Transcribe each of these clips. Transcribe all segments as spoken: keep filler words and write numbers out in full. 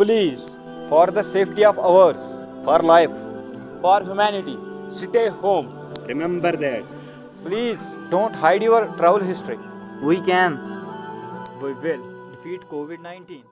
Please, for the safety of ours, for life, for humanity, stay home. Remember that. Please don't hide your travel history. We can. We will defeat COVID nineteen.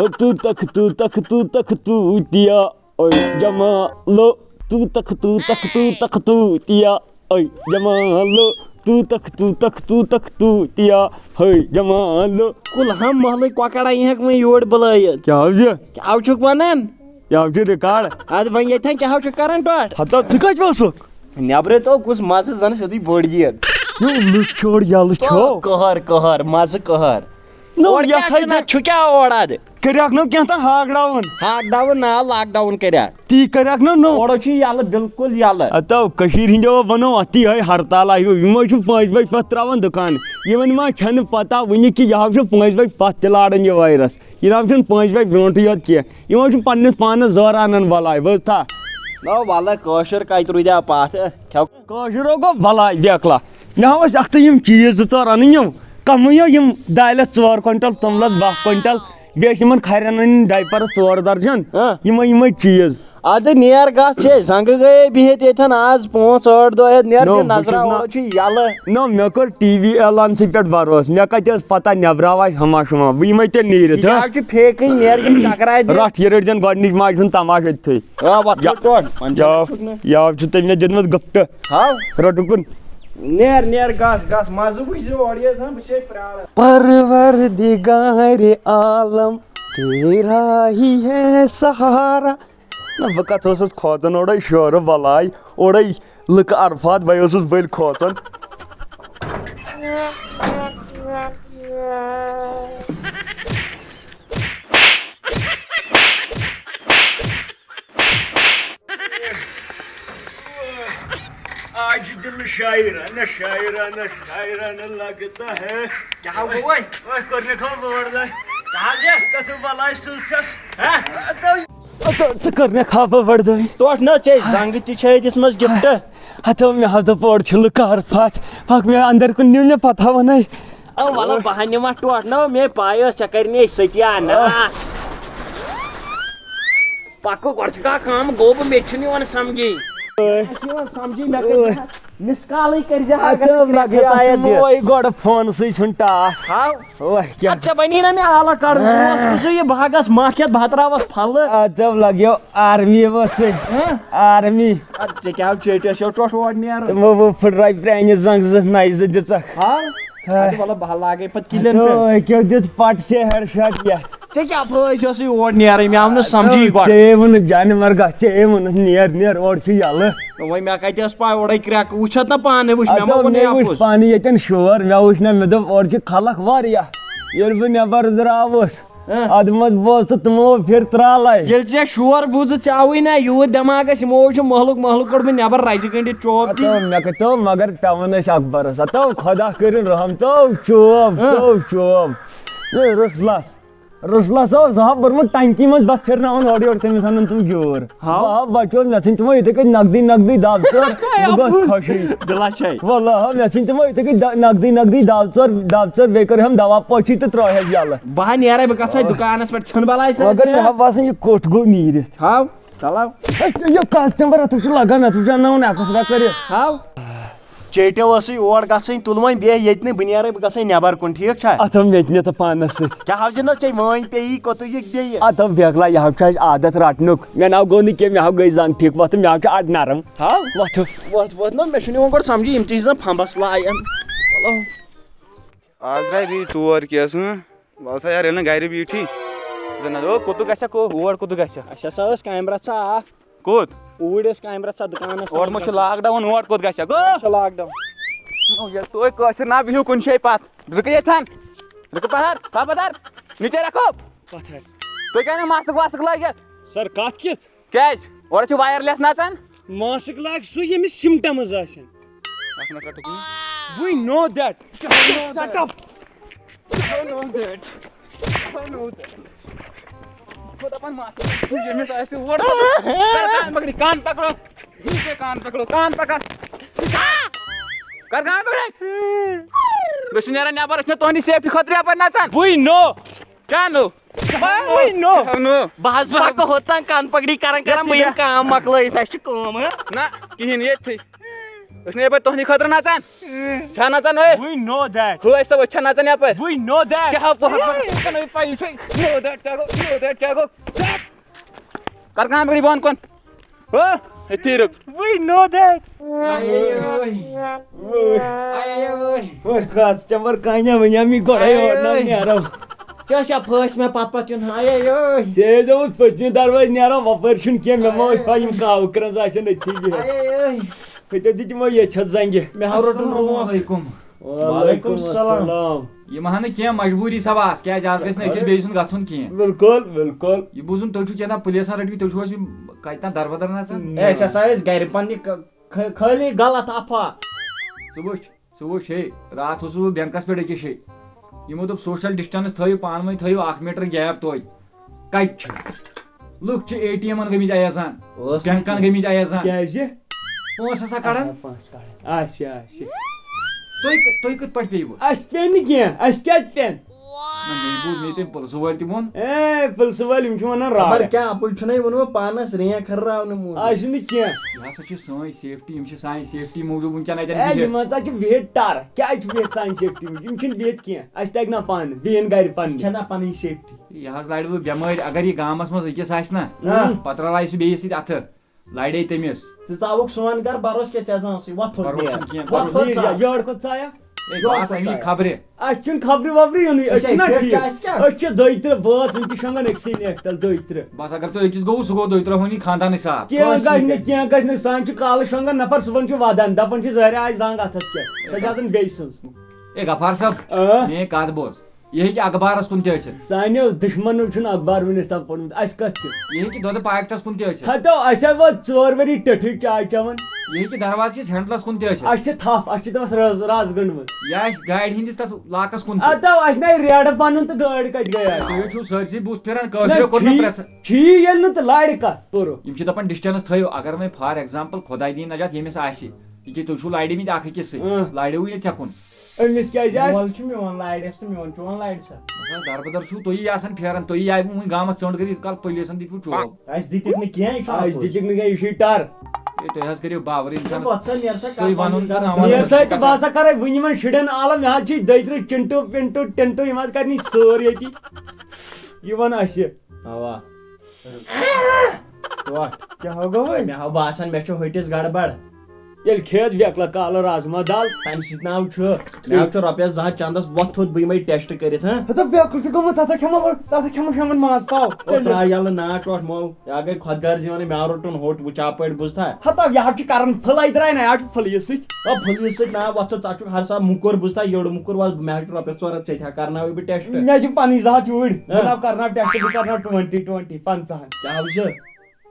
ہو تو تخ تو تخ تو تخ تو تیا، اوے جمالو، تو تخ تو تخ تو تخ تو تیا، اوے جمالو، تو تخ تو تخ تو تخ تو تیا، ہے جمالو۔ کُلہم محلٕکۍ کۄکر آیہِ ہٮ۪کھ وۄنۍ یور بُلٲیِتھ۔ کیٛاہ حظ یہِ؟ کیٛاہ چھُکھ وَنان؟ یہِ حظ چھُ ریکارڈ۔ اَدٕ وۄنۍ ییٚتٮ۪ن کیٛاہ چھُکھ کران ٹۄٹھ؟ ہتا ژٕ کَتہِ اوسُکھ؟ نٮ۪برٕ تو کُس مَزٕ زَن سیوٚدُے بٔڑ عیٖد۔ یِم لُکھ چھوڑ یَلہٕ تو چھو۔ قہر، قہر، مَزٕ قہر۔ نو، اورٕ یَتھ کیٛاہ ہے چھُنہ، دِ-، چھُ کیٛاہ اورٕ اَدٕ؟ کٔرِہَکھ نو کینٛہہ تام ہاک ڈاوُن۔ ہاک ڈاوُن نا، لاک ڈاوُن کٔرِہَکھ۔ تی کٔرِہَکھ نو نو۔ اورٕ چھُ یَلہٕ، بِلکُل یَلہٕ۔ ہتو، کٔشیٖرِ ہِنٛدیو وَنو اَتھ تی ہے ہرتال آیہِ ہو۔ یِم حظ چھِ پانٛژِ بجہِ پَتھ ترٛاوان دُکان۔ یِمَن ما چھَنہٕ پَتہ وٕنہِ کہِ یہِ حظ چھُ پانٛژِ بجہِ پَتھ تہِ لاران یہِ وایرَس۔ یہِ نہ حظ چھُنہٕ پانٛژِ بجہِ برونٛٹھٕے یوت کینٛہہ۔ یِم حظ چھِ پنٛنِس پانَس زورٕ اَنان بَلاے، بوٗزتھا؟ نو وَلہٕ کٲشُر کَتہِ روٗدِ پَتھ؟ کھٮ۪و۔ کٲشُر گوٚو بَلاے بیکلا۔ مےٚ ہا ٲسۍ اَکھتُے یِم چیٖز زٕ ژور اَنٕنۍ یِم۔ کَمٕے یو یِم دالٮ۪س ژور کوینٹل، توٚملَس باہ کوینٹل، بیٚیہِ ٲسۍ یِمَن کھَرٮ۪ن اَنٕنۍ ڈایپَرَس ژور درجن۔ ہاں۔ یِمَے یِمَے چیٖز۔ اَدٕ نیر گژھ ژے، زنٛگہٕ گٔیے بِہِتھ ییٚتھٮ۪ن آز پانٛژھ ٲٹھ دۄہ ہیٚتھ، نیر نو، دِ بہٕ نظرا، چھُس نہ، اورٕ چھُ یَلہٕ۔ نو، مےٚ کوٚر ٹی وی اعلان سٕے پٮ۪ٹھ بھروسہٕ، مےٚ کَتہِ ٲس پَتہ نٮ۪برٕ آو آسہِ ہما شما، بہٕ یِمَے تیٚلہِ نیٖرِتھ، یہِ ہا؟ حظ چھُ فیکٕے، نیر دِ چکرا دِ۔ رَٹھ، یہِ رٔٹۍ زٮ۪ن گۄڈٕنِچ ماجہِ ہُنٛد تماشہٕ أتھٕے۔ آ، وَتھ یا-، ژٕ ٹوٹھ، وۄنۍ یا-، چھُکھ نہٕ۔ یا چھُ تٔمۍ مےٚ دیُتمُت گفٹ۔ ہاو۔ رَٹُکُن۔ نیر، نیر، گژھ، گژھ، مَزٕ وٕچھ زِ اورٕ ییٚتہِ زَن بہٕ چھُسے پرٛاران۔ پروردگار عالم تیرا ہی ہے سہارا۔ نہ، بہٕ کتھ اوسُس کھوژان اورے شورٕ بلاے، اورے لُکہٕ عرفات، بہٕ اوسُس بٔلۍ کھوژان۔ آج دل شاعرانہ، شاعرانہ، شاعرانہ لگتا ہے۔ کیٛاہ ہو گوٚو وۄنۍ؟ وۄنۍ کوٚر مےٚ خبر بہٕ وَردٲے۔ کیٛاہ حظ یہِ؟ تَتھ بَلاے سٕنٛز چھَس۔ ہہ؟ اَتھ ژٕ کٔر مےٚ خبر بردٲے۔ ٹوٹھ نہ ژےٚ زنٛگہٕ تہِ چھے دِژمٕژ گفٹ۔ ہتو مےٚ ہا دوٚپ اورٕ چھِ لُکار پتھ۔ پکھ مےٚ اندر کُن، نیو مےٚ پتہ ونے۔ او وَلہٕ بہٕ ہا نِمَتھ ٹوٹھ نہ، مےٚ پاے ٲس ژےٚ کَرِ مےٚ سۭتۍ یا ناس۔ پکو گۄڈٕ چھُ کانٛہہ کٲم، گوٚو بہٕ، مےٚ تہِ چھُنہٕ یِوان سمجھی۔ مےٚ چھُ یِوان سمجھی، مےٚ کٔرۍ زِ ہا، مس کالٕے کٔرۍ زِ ہا، اگر اچھا، مےٚ لگے کھژایَتھ اَتھ دِتھ۔ موے گۄڈٕ فونسٕے ژھُن ٹاس۔ ہاو۔ اوہ، کیٛاہ؟ اَدٕ ژےٚ بَنی نا مےٚ آلہٕ کَڑُن؟ ہاں۔ بہٕ اوسُس یہِ، بہٕ ہا گژھٕ مَکھ ہٮ۪تھ، بہٕ ہا ترٛاوَس پھَلہٕ۔ اَدٕ ژےٚ لَگیو آرمی وٲسٕے۔ ہاں؟ آرمی۔ اَدٕ ژےٚ کیٛاہ چیٹیس یو ٹۄٹھ اورٕ نیرُن؟ تِمو وۄنۍ پھٕٹرٲے پرٛانہِ زنٛگہٕ زٕ، نَیہِ زٕ دِژَکھ۔ ہاو؟ ہاے۔ اَدٕ وَلہٕ بہٕ ہا لاگَے پَتہٕ کِلٮ۪ن پٮ۪ٹھ۔ ہَتو، أکیو دیُت پَٹ سے ہٮ۪ڈ شاٹ یَتھ۔ ژےٚ کیٛاہ فٲیدٕ چھُ اوسُے اور نیرٕنۍ؟ مےٚ آو نہٕ سمجھی اَدٕ گۄڈٕ۔ ژےٚ ووٚنُتھ جانہِ مرگا، ژےٚ ووٚنُتھ نیر نیر اورٕ چھُ یَلہٕ۔ وۄنۍ مےٚ کَتہِ ٲس پَے اورَے کرٛٮ۪کہٕ وٕچھَتھ نا پانَے وٕچھ، مےٚ ما اَدٕ ووٚن مےٚ یہِ وٕچھ اَپُز۔ پانہٕ ییٚتٮ۪ن شور، مےٚ وٕچھ نہ، مےٚ دوٚپ اورٕ چھِ خلق واریاہ۔ ییٚلہِ بہٕ نٮ۪بر درٛاوُس، ہہ۔ اَدٕ منٛز بوز تہٕ تِمو پھِر ترٛالَے۔ ییٚلہِ ژےٚ شور بوٗزُتھ، ژےٚ آوٕے نہ یوٗت دٮ۪ماغَس، یِمو وٕچھ مۄہلُک مۄہلُک کوٚڑ مےٚ نٮ۪بر رَزِ گٔنٛڈِتھ چوب دِتھ۔ ہتو مےٚ کتہِ تو مگر پٮ۪وان ٲسۍ اکبرس۔ ہتو خۄدا کٔرِن رحم، تو چوب، ہہ۔ تو چوب۔ ہے رُسلس، رُسلس اوس زہا بوٚرمُت ٹنکی منٛز بس پھِرناوان اورٕ یورٕ، تٔمِس اَنان تِم گیوٗر۔ ہاو۔ بہٕ ہا بچوس، مےٚ ژھٕنۍ تِمو یِتھے کٔنۍ نقدٕے نقدٕے دب ژور، بہٕ گوس خۄشٕے۔ دِلا چھے۔ واللہ ہا، مےٚ ژھٕنۍ تِمو یِتھے کٔنۍ د-، نقدٕے نقدٕے دب ژور، دب ژور، بیٚیہِ کٔرہم دوا پٲشی تہٕ ترٛٲوہس یَلہٕ۔ بہٕ ہا نیرے، بہٕ گژھٕ ہا دُکانس پٮ۪ٹھ، ژھٕن بلاے سا۔ مگر مےٚ ہا باسان یہِ کوٚٹھ گوٚو نیٖرِتھ۔ ہاو۔ چلاو۔ ہے، یہِ کاسٹمر اتھ چھُ لگان، اتھ وٕچھ انناوُن ایکسرے کٔرِتھ۔ ہاو۔ چیٹیو ٲسٕے اور گژھٕنۍ، تُل وۄنۍ بیٚہہ ییٚتہِ نٕے، بہٕ نیرے، بہٕ گژھے نٮ۪بر کُن، ٹھیٖک چھا؟ اتھ آو مےٚ تہِ نہٕ تہٕ پانس سۭتۍ۔ کیٛاہ حظ چھِ نہ ژےٚ وٲنۍ پیٚیی، کوٚتُے یہِ بیٚیہِ؟ اتھ آو بیکلا، یہِ حظ چھُ اسہِ عادت رٹنُک۔ مےٚ نہ گوٚو نہٕ کینٛہہ، مےٚ حظ گٔے زنٛگ ٹھیٖک، وۄتھ مےٚ حظ چھُ اڈ نرم۔ ہاو۔ وۄتھ۔ وۄتھ، وۄتھ نہ، مےٚ چھُنہٕ یِوان گۄڈٕ سمجھی، یِم تہِ چھِ زن پھمبس لایان۔ چلو۔ آز درٛاے بیٚیہِ ژور کیس، اۭں۔ وَلہٕ سا یار، ییٚلہِ نہٕ گَرِ بیٖٹھی۔ زَن نہ، او، کوٚت گژھِ ہا، کو-، اور کوٚت گژھِ ہا؟ اَسہِ ہسا ٲس کامہِ رَژھا اَکھ۔ کوٚت؟ اوٗرۍ ٲس کامہِ رَژھا دُکانَس اورٕ ما چھُ منٛز۔ لاک ڈاوُن، اور کوٚت گژھِ ہا؟ گوٚو؟ چھُ لاک ڈاوُن۔ او، ییٚلہِ تُہۍ کٲشِر نہ بِہِو کُنہِ جایہِ پَتہٕ۔ رُکہٕ ییٚتھَن۔ رُکہٕ پَہَر، پَہَر پَتھَر۔ نیچے رَکھو۔ پَتھَر۔ تُہۍ کیٛاہ نہٕ ماسٕک واسٕک لٲگِتھ؟ سَر، کَتھ کِژھ؟ کیٛازِ؟ اورٕ چھِ وایَرلیس نَژان۔ ماسٕک لاگہِ سُہ، ییٚمِس سِمٹَمٕز آسن۔ اَتھ منٛز رَٹُکھ نہٕ۔ We know that. Shut up. I know that. I know that. بہٕ دَپان ماسٕک، ییٚمِس آسہِ اور۔ کر کان پکڑو، کان پکڑو۔ نیچے کان پکڑو، کان پکڑ۔ کر کان پکڑ۔ مےٚ چھُ نیران نٮ۪بر، أسۍ چھِنہ تُہنٛدِ safety خٲطرٕ یپٲرۍ نژان۔ We know. کیٛاہ نو؟ وٕے نو۔ کیٛاہ نو؟ بہٕ حظ پکہٕ ہوٚتام کن پکڑی کران کران، بہٕ یِمہٕ کٲم مۄکلٲیِتھ، اَسہِ چھِ کٲم، ہہ؟ نہ، کِہیٖنۍ ییٚتھٕے۔ أسۍ چھِنہٕ یپٲرۍ تُہنٛدِ خٲطرٕ نژان۔ چھا نژان أسۍ؟ We know that. ہُہ أسۍ تہٕ أسۍ چھا نژان یپٲرۍ؟ We know that. کیٛاہ پوٚہَس منٛز چھَنہٕ پَیی چھے؟ No that کیٛاہ گوٚو؟ No that کیٛاہ گوٚو؟ کر کٲم پکڑی بۄن کُن۔ ہو، أتھی رُک۔ We know that. آیے ٲے۔ آیے ٲے۔ ؤتھ کھژ، ژےٚ وَر کانہِ وٕنہِ اَمی گۄڈَے آیے یور نہ ٲے۔ نیرو۔ ژےٚ چھا پھٲسۍ مےٚ پتہٕ پتہٕ یُن؟ آیے ٲے۔ ژےٚ ٲسۍ زیوٗٹھ پٔتمہِ دروازٕ نیران، وَپٲرۍ چھُنہٕ کینٛہہ، مےٚ ما اوس پَے یِم کاوٕ کرٛنٛز آسن أتھی بِہِتھ۔ آیے ٲے۔ ہُتہِ دِتۍ یِمو ییٚتہِ چھَتھ زنٛگہِ۔ مےٚ ہاو روٚٹُن روٗم۔ السلام علیکم۔ وعلیکم السلام۔ یِم ہا نہٕ کینٛہہ مجبوٗری سبہٕ آسہٕ، کیٛازِ آز گژھِ نہٕ أکِس بیٚیہِ سُنٛد گژھُن کینٛہہ۔ بِلکُل، بِلکُل۔ یہِ بوٗزُم تُہۍ چھِو کینٛہہ تام پُلیٖسَن رٔٹمٕتۍ، تُہۍ چھِو ٲسمٕتۍ کَتہِ تام دَربَدَر نَژان؟ ہے، أسۍ ہسا ٲسۍ گرِ پننہِ ک-، خ-، خٲلی غلط افواہ۔ ژٕ وٕچھ، ژٕ وٕچھ، ہے، راتھ اوسُس بہٕ بینکَس پٮ۪ٹھ أکِس جایہِ۔ یِمو دوٚپ social distance تھٲیِو، پانہٕ ؤنۍ تھٲیِو اَکھ میٖٹر gap توتہِ۔ کَتہِ چھِ؟ لُکھ چھِ اے ٹی ایمَن گٔمٕتۍ ایزان، اوس نہٕ بینکَن کینٛہہ۔ گٔمٕتۍ ایزان۔ کیٛازِ؟ پونٛسہٕ ہسا کَڑان۔ اچھا، پونٛسہٕ کَڑان۔ اچھا، اچھا۔ تُہۍ، تُہۍ کِتھ پٲٹھۍ پیٚیِوٕ؟ اَسہِ پیٚیہِ نہٕ کینٛہہ، اَسہِ کیٛازِ پیٚن؟ نہ، مےٚ بوٗز، مےٚ تَمہِ پُلسہٕ وٲلۍ تہِ ووٚن۔ اے، پُلسہٕ وٲلۍ، یِم چھِ وَنان خبر راوٕ۔ کیٛاہ، اَپُز چھُنَے ووٚنمُت پانَس، رینٛکھ ہٕرراونہٕ موٗجوٗب۔ اَسہِ چھُنہٕ کینٛہہ۔ یہِ ہسا چھِ سٲنۍ safety، یِم چھِ سانہِ safety موٗجوٗب وٕنکیٚن اَتٮ۪ن اے، بِہِتھ۔ یِم ہسا چھِ بِہِتھ ٹَر۔ کیٛازِ چھِ بِہِتھ سانہِ safety موٗجوٗب؟ یِم چھِنہٕ بِہِتھ کینٛہہ۔ اَسہِ تَگہِ نا پانہٕ، بیٚیہِ یِن گَرِ پننہِ۔ چھےٚ نا پَنٕنۍ safety؟ یہِ حظ لَڑِ وۄنۍ بٮ۪مٲرۍ، اگر یہِ گامَس منٛز أکِس آسہِ نا، ہاں۔ پَتہٕ رَلایہِ سُہ بیٚیِس سۭتۍ اَتھٕ۔ لڑے تٔمِس۔ ژٕ ژاوُکھ سون گرٕ، بروس کیٛاہ ژےٚ زانسٕے؟ وۄتھ تھوٚد بروس نیر۔ چھُنہٕ کینٛہہ، وۄتھ بروس۔ تھوٚد ژٕ۔ یٲر کھوٚت ژایا؟ ہے، یورٕ بس کھوٚت اَمی ژایا۔ خبرِ۔ اَسہِ چھُنہٕ خبرِ وبرِ یِنُے، أسۍ أسۍ چھِنہ ہے، ٹھیٖک۔ اَسہِ کیٛاہ؟ أسۍ چھِ دۄیہِ ترٛےٚ بٲژ، وٕنہِ تہِ شۄنٛگان أکسٕے نیکھِ تل دۄیہِ ترٛےٚ۔ بس اگر تُہۍ أکِس گوٚوُ، سُہ گوٚو دۄیہِ ترٛےٚ، ہُنی خاندانٕے صاف۔ کینٛہہ کٲنٛسہِ گژھِ نہٕ، سۭتۍ۔ کینٛہہ گژھِ نہٕ، سانہِ چھِ کالہٕ شۄنٛگان نفر، صُبحن چھُ ودان، دَپان چھِ زہرِ آیہِ زنٛگ اَتھس کیٛاہ؟ سۄ چھِ آسان بیٚیہِ سٕنٛز۔ اے غفار صٲب، آ؟ میٛٲنۍ کتھ بوز۔ یہِ ہیٚکہِ اخبارس کُن تہِ ٲسِتھ۔ سانیو دُشمنو چھُنہٕ اخبار وٕنِس تام پوٚرمُت، اَسہِ کتھ چھُ؟ یہِ ہیٚکہِ دۄدٕ پاکٹس کُن تہِ ٲسِتھ۔ ہتو، اَسہِ ہا وٲژ ژور ؤری ٹٔٹھٕے چاے چٮ۪وان۔ یہِ ہیٚکہِ دروازٕ کِس ہینڈلس کُن تہِ ٲسِتھ۔ اَسہِ چھِ تھپھ، اَسہِ چھِ تٔمِس رز، رز گٔنٛڈمٕژ۔ یا آسہِ گاڑِ ہٕنٛدِس تتھ لاکس کُن تہِ۔ ہتو، اَسہِ نَے ریڈٕ پنُن تہٕ گٲڑۍ کتہِ گٔیے؟ تُہۍ چھِو سٲرسٕے بُتھ پھِران، نہ، کٲشریو کوٚر نہٕ ٹھیٖک، پرٛژھ۔ ٹھیٖک ییٚلہِ نہٕ تہٕ لارِ کتھ پوٚرُکھ۔ یِم چھِ دپان distance تھٲیِو، اگر وۄنۍ for example خۄداے دِیِن نجات ییٚمِس آسہِ، یہِ کیٛاہ تُہۍ چھِو لارِ مٕتۍ اکھ أکِس سۭتۍ، اۭں۔ لارِ وٕنہِ ژےٚ کُن۔ أمِس کیٛازِ آسہِ؟ مول چھُ میون، لارٮ۪س تہٕ میون، چون لارِ سا۔ مثلاً دَربٕدَر چھُو تُہی آسان پھیران، تُہی آیہِ وۄنۍ گامَس ژٔنٛڈ کٔرِتھ، یہِ کَل پُلیٖسَن دِتوٕ چوب۔ اَسہِ دِتِکھ نہٕ کینٛہہ، یہِ چھُ اَسہِ اَپُز۔ دِتِکھ نہٕ کینٛہہ، یہِ چھُے ٹَر۔ ہے، تُہۍ حظ کٔرِو باورٕ اِنسانَس۔ ہے، وَتھ سا، نیر سا، تُہۍ کَتھ وَنُن وَنُن تہٕ نہ کَتھ؟ وَنُن۔ نیر سا تہٕ بہٕ ہسا کَرَے وٕنہِ یِمَن شُرٮ۪ن عالم، یہِ حظ چھِ دٔیترٕ چِنٹو پِنٹو ٹِنٹو، یِم حظ کَرِ نہٕ یہِ سٲر ییٚتی۔ یہِ وَن اَسہِ۔ اَوا۔ ٹوٹھ۔ کیٛاہ ہو گوٚو وۄنۍ؟ مےٚ ہاو باسان، مےٚ چھُ ۂٹِس گڑبڑ۔ ییٚلہِ کھیٚیَتھ بیکلا کالہٕ رازما دال۔ تَمہِ سۭتۍ ناو چھُ، مےٚ ہاو چھُ رۄپیَس زٕ ہَتھ چندَس، وۄتھ تھوٚد بہٕ یِمَے ٹیسٹ کٔرِتھ، ہاں؟ ہتا بیکل چھُ گوٚمُت، تَتھ ہا کھٮ۪مو، تَتھ ہا کھٮ۪مو شامَن ماز پاو۔ او ترٛاو یَلہٕ نا ٹوٹھ مول، یا گٔے خۄد غرضی وَنٕنۍ، مےٚ ہاو روٚٹُن ہوٚٹ، وٕچھا پٲٹھۍ بوٗزتھا؟ ہتا یہِ ہا چھُ کران پھٕلاے درٛاے نا، یہِ ہا چھُ پھٕلہٕ یہِ سۭتۍ۔ او پھٕلہٕ یہِ سۭتۍ نا، وۄتھ تھوٚد، ژٕ ہا چھُکھ ہر ساتہٕ موٚکُر بوٗزتھا، یٔڑ موٚکُر وَس، مےٚ ہا چھُ رۄپیَس ژور ہَتھ، ژےٚ تہِ ہا کرناوَے بہٕ ٹیسٹ۔ مےٚ دِم پَنٕنۍ زٕ ہَتھ یوٗرۍ، بہٕ ہاں۔ ناو کرناو ٹیسٹ، بہٕ کرناو ٹُوَنٹی ٹُوَنٹی، پنٛژاہَن۔ کیٛاہ حظ چھُ؟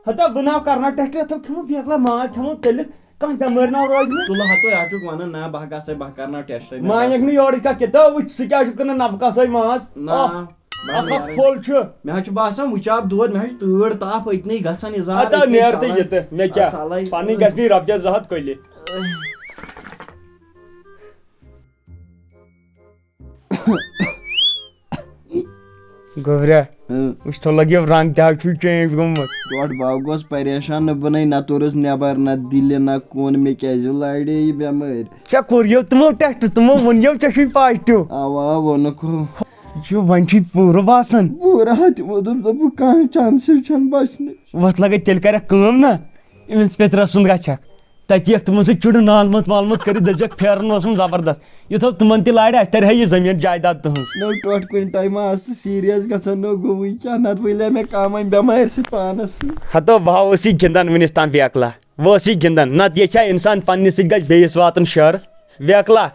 ہتا بہٕ ناو کرناو ٹیسٹ، یتھ کھٮ۪مو بیکلا ماز کھٮ۪مو تٔلِتھ، کانٛہہ بٮ۪مٲرۍ ناو روزِ نہٕ۔ تُلہٕ ہتو، یہِ حظ چھُکھ ونان، نہ، بہٕ ہا گژھے، بہٕ ہا کرناو ٹیسٹ، مےٚ مانکھ باسان۔ نہٕ یورٕچ کتھ کینٛہہ، تہٕ وٕچھ، سُہ کیٛاہ چھُ کٕنان نبہٕ کاسے ماز؟ نہ، اکھ، بہٕ اکھ ہا نیرٕ۔ پھوٚل چھُ۔ مےٚ حظ چھُ باسان، وٕچھِ آب دود، مےٚ حظ چھِ تۭر تاپھ أتنٕے گژھان، یہِ زار ہتا أتنٕے نیر تہٕ ژلان۔ یہِ تہٕ، مےٚ کیٛاہ؟ اَدٕ ژلے۔ پنٕنۍ گژھِ نہٕ یہِ رۄپیس زٕ ہتھ کٔلِتھ۔ گوٚبرا، اۭں۔ وٕچھ تو لگیو رنگ تہِ حظ چھُے چینج گوٚمُت۔ ڈۄڈ باو گوس پریشان، نہ بنٲے نہ توٚرُس نٮ۪بر، نہ دِلہِ، نہ کُن، مےٚ کیٛازِ لارے یہِ بٮ۪مٲرۍ؟ ژےٚ کوٚریو تِمو ٹیسٹ، تِمو ووٚنیو ژےٚ چھُے پازٹِو۔ اوا، ووٚنُکھ۔ یہِ چھُ وۄنۍ چھُے پوٗرٕ باسان۔ پوٗرٕ ہا تِمو دوٚپ، دوٚپُکھ کانٛہہ چانسٕے چھَنہٕ بچنٕچ۔ وۄتھ لگے تیٚلہِ کرکھ کٲم نا، أمِس پیٚترَس سُنٛد گژھکھ۔ تَتہِ یِیَکھ تِمَن سۭتۍ چُڑٕ نال مت وال مت کٔرِتھ، دٔپزٮ۪کھ پھیران اوسُم زبردست۔ یُتھ تِمَن تہِ لارِ، اَسہِ تَرِ ہے یہِ زٔمیٖن جایداد تٕہٕنٛز۔ نٔو ٹوٹھ کُنہِ ٹایمہٕ آز تہٕ سیٖریَس گژھان، نٔو گوٚوٕے کیٛاہ، نَتہٕ ؤلۍ ہے مےٚ کامہِ بٮ۪مارِ سۭتۍ پانَس سۭتۍ۔ ہَتو بہٕ ہا اوسُے گِنٛدان وٕنِس تام بیکلا، بہٕ اوسُے گِنٛدان، نَتہٕ ییٚژھِ ہا اِنسان پنٛنِس سۭتۍ گژھِ بیٚیِس واتُن شَر۔ بیکلا،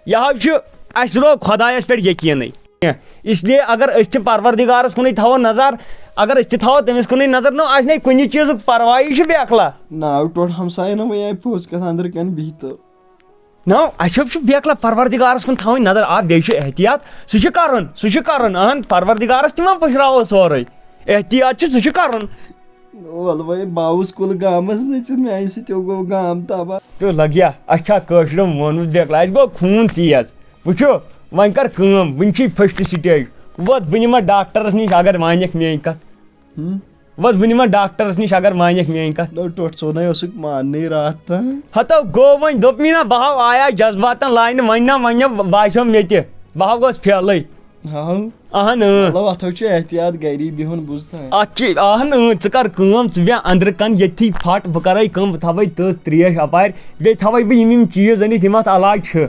یہِ حظ چھُ، اَسہِ روو خۄدایَس پٮ۪ٹھ یقیٖنٕے۔ اس لیے اگر أسۍ تہِ پروردگارس کُنُے تھاوو نظر، اگر أسۍ تہِ تھاوو تٔمِس کُنُے نظر، نہ آسہِ نہٕ کُنہِ چیٖزُک پرواے، یہِ چھُ بیکلا۔ ناو ٹوٹھ ہمساین وۄنۍ آیہِ پوٚز کتھ، أنٛدرٕ کنہِ بِہتو۔ نہ، اسہِ حظ چھُ بیکلا پروردگارس کُن تھاوٕنۍ نظر۔ آ، بیٚیہِ چھُ احتیاط، سُہ چھُ کرُن، سُہ چھُ کرُن۔ اہن، پروردگارس تہِ ما پُشراوو سورُے؟ احتیاط چھُ، سُہ چھُ کرُن۔ ول وۄنۍ باوُس کُل گامس نٔژِتھ، میانہِ سۭتۍ گوٚو گام تباہ۔ تہٕ لگیا، اسہِ چھا کٲشرٮ۪ن ووٚنمُت بیکلا، اسہِ گوٚو خوٗن تیز۔ وٕچھِو، وۄنۍ کر کٲم، وٕنہِ چھُے first stage۔ وۄتھ، بہٕ نِمَتھ ڈاکٹرَس نِش، اگر مانٮ۪کھ میٛٲنۍ کَتھ۔ ہم؟ وۄتھ، بہٕ نِمَتھ ڈاکٹرَس نِش، اگر مانٮ۪کھ میٛٲنۍ کَتھ۔ نو، ٹوٹھ ژوٚنَے اوسُکھ ماننٕے راتھ تام۔ ہتو گوٚو وۄنۍ، دوٚپ مےٚ نا، بہٕ ہاو آیا جذباتن لاینہٕ، وۄنۍ نا وۄنۍ باسیو مےٚ تہِ، بہٕ ہاو گوس فیلٕے۔ ہاو۔ اہن اۭں۔ مطلب، اتھ چھُ احتیاط گری بِہُن، بوٗزتھا؟ اتھ چھِ اہن اۭں، ژٕ کر کٲم، ژٕ بیٚہہ أنٛدرٕ کن ییٚتھی پھٹ، بہٕ کرے کٲم، بہٕ تھاوے تٔژ تریش اپارِ، بیٚیہِ تھاوے بہٕ یِم یِم چیٖز أنِتھ یِم اتھ علاج چھِ۔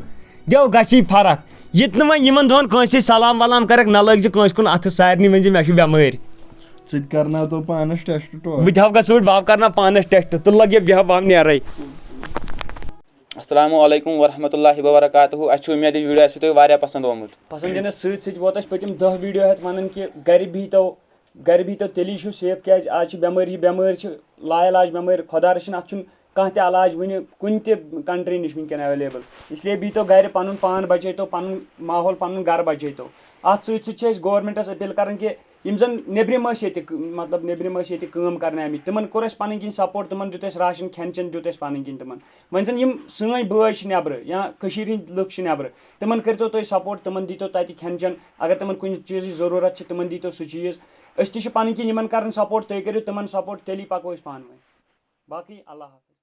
دیو گژھی فرق۔ یہِ تہِ نہٕ وۄنۍ یِمن دۄہن کٲنٛسہِ سلام ولام کرکھ، نہ لٲگۍ زِ کٲنٛسہِ کُن اتھٕ، سارنٕے ؤنۍ زِ مےٚ چھِ بٮ۪مٲرۍ۔ ژٕ تہِ کرناو تو پانس ٹیسٹ ٹوٹھ۔ بہٕ تہِ ہاو گژھٕ وۄنۍ، بہٕ ہاو کرناو پانس ٹیسٹ، تہٕ لگ یہِ بیٚہہ بہٕ ہاو نیرے۔ السلام علیکم ورحمۃ اللہ وبرکاتہ۔ اَسہِ چھِ اُمید یہِ ویٖڈیو آسہِ تۄہہِ واریاہ پسنٛد آمُت۔ پسنٛد یِنس سۭتۍ سۭتۍ ووت اَسہِ پٔتِم دَہ ویٖڈیو ہٮ۪تھ وَنان کہِ گرِ بِہتو، گرِ بِہتو تیٚلی چھُ سیف، کیازِ آز چھِ بٮ۪مٲرۍ، یہِ بٮ۪مٲرۍ چھِ لا علاج بٮ۪مٲرۍ، خۄدا رٔچھِن، اَتھ چھُنہٕ کانٛہہ تہِ علاج وٕنہِ کُنہِ تہِ کنٹری نِش وٕنکٮ۪ن ایویلیبل۔ اس لیے بِہتو گرِ، پَنُن پان بچٲیتو، پَنُن ماحول، پَنُن گرٕ بچٲیتو۔ اَتھ سۭتۍ سۭتۍ چھِ أسۍ گورمنٹس اپیل کران کہِ یِم زن نیبرِم ٲسۍ ییٚتہِ، مطلب، نیبرِم ٲسۍ ییٚتہِ کٲم کرنہِ آمٕتۍ، تِمن کوٚر اَسہِ پَنٕنۍ کِنۍ سپورٹ، تِمن دیُت اَسہِ راشن، کھٮ۪ن چٮ۪ن دیُت اَسہِ پَنٕنۍ کِنۍ تِمن۔ وۄنۍ زن یِم سٲنۍ بٲے چھِ نٮ۪برٕ یا کٔشیٖرِ ہِنٛدۍ لُکھ چھِ نٮ۪برٕ، تِمن کٔرۍتو تُہۍ سپورٹ، تِمن دیٖتو تَتہِ کھٮ۪ن چٮ۪ن۔ اگر تِمن کُنہِ چیٖزٕچ ضروٗرت چھِ، تِمن دیٖتو سُہ چیٖز۔ أسۍ تہِ چھِ پَنٕنۍ کِنۍ یِمن کران سپورٹ، تُہۍ کٔرِو تِمن سپورٹ، تیٚلی پَکو أسۍ پانہٕ ؤنۍ۔ باقٕے اللہ حافظ۔